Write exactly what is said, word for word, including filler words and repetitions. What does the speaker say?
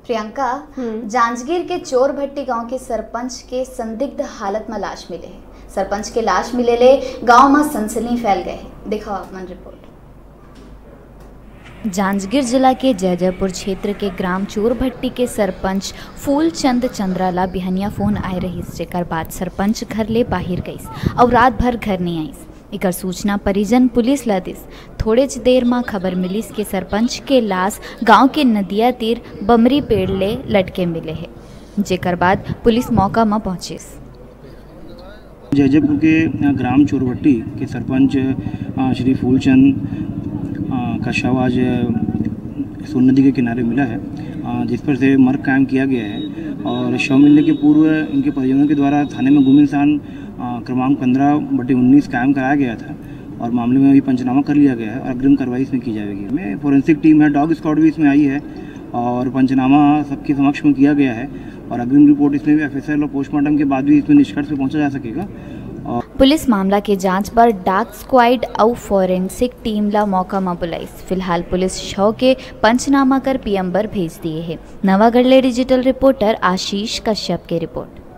प्रियंका, हम्म। जांजगीर के चोरभट्टी गांव के सरपंच के संदिग्ध हालत म लाश मिले हे। सरपंच के लाश मिले ले गांव म सनसनी फैल गए हे। देखो आप मन रिपोर्ट। जांजगीर जिला के जयजयपुर क्षेत्र के ग्राम चोरभट्टी के सरपंच फूलचंद चंद्रा ला बिहनिया फोन आए रहिस, जेकर बाद सरपंच घर ले बाहिर गइस अउ रात भर घर नइ आइस। एकर सूचना परिजन पुलिस ला दिस। थोड़ेच देर म खबर मिलिस के सरपंच के लाश गांव के नदिया तीर बमरी पेड़ ले लटके मिले हे, जेकर बाद पुलिस मौका म पहुंचिस। जयजयपुर के, अ, ग्राम चोरभट्टी के सरपंच, अ, श्री फूलचंद, अ, का शव आज, अ, सोन नदी के किनारे मिला है, अ, जिस पर से मर्ग कायम किया गया है और शव मिलने के पूर्व इनके परिजनों के द्वारा थाने में गुम इंसान, अ, क्रमांक पन्द्रह बटे उन्नीस कायम कराया गया था और मामले में अभी पंचनामा कर लिया गया है और अग्रिम कार्रवाई इसमें की जाएगी। में फॉरेंसिक टीम है, डॉग स्क्वाड भी इसमें आई है और पंचनामा सबके समक्ष में किया गया है और अग्रिम रिपोर्ट इसमें भी एफएसएल और पोस्टमार्टम के बाद भी इसमें निष्कर्ष पे पहुंचा जा सकेगा। और पुलिस मामला के जांच बर डॉग स्क्वाड अउ फॉरेंसिक टीम ला मौका म बुलाइस। फिलहाल पुलिस शव के पंचनामा कर पीएम बर भेज दिए हे। नवागढ़ ले डिजिटल रिपोर्टर आशीष कश्यप के रिपोर्ट।